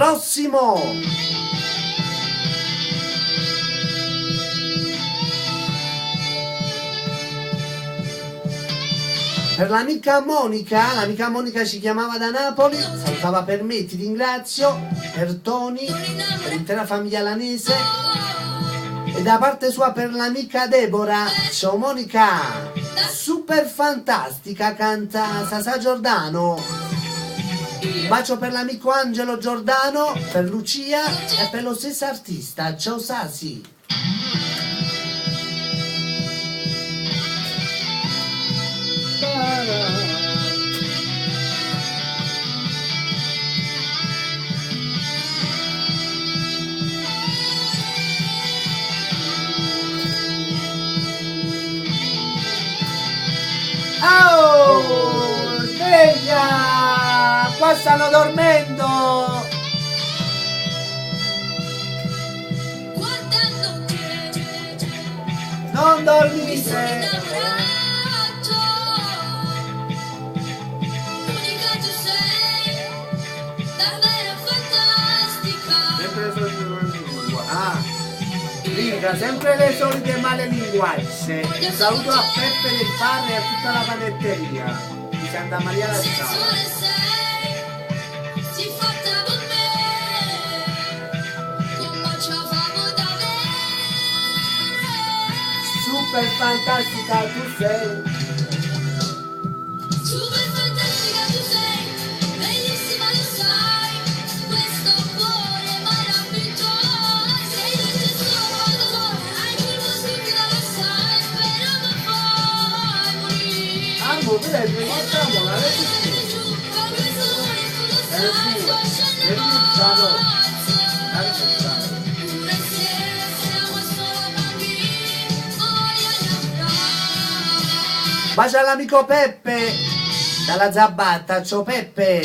Prossimo! Per l'amica Monica, l'amica Monica ci chiamava da Napoli, salutava per me, ti ringrazio, per Tony, per l'intera famiglia Lanese e da parte sua per l'amica Deborah. Ciao Monica! Super fantastica canta Sasà Giordano. Un bacio per l'amico Angelo Giordano, per Lucia e per lo stesso artista. Ciao Sasi! Oh, sveglia! Qua stanno dormendo! Non dormite! Sempre le solite malelingue. Ah, Linda, sempre le solite malelinguacce. Un saluto a Peppe del Bar e a tutta la panetteria di Santa Maria la Scala. Super fantastica tu sei. Super fantastica tu sei, bellissima lo sai, questo cuore meraviglioso, sei dolce solo, hai quel stupido lo sai, però mi fai morire. Amo, vedi, facciamo la registrazione. E due, le rinunciano. La rinunciano. Bacia l'amico Peppe dalla Zabatta, ciao Peppe.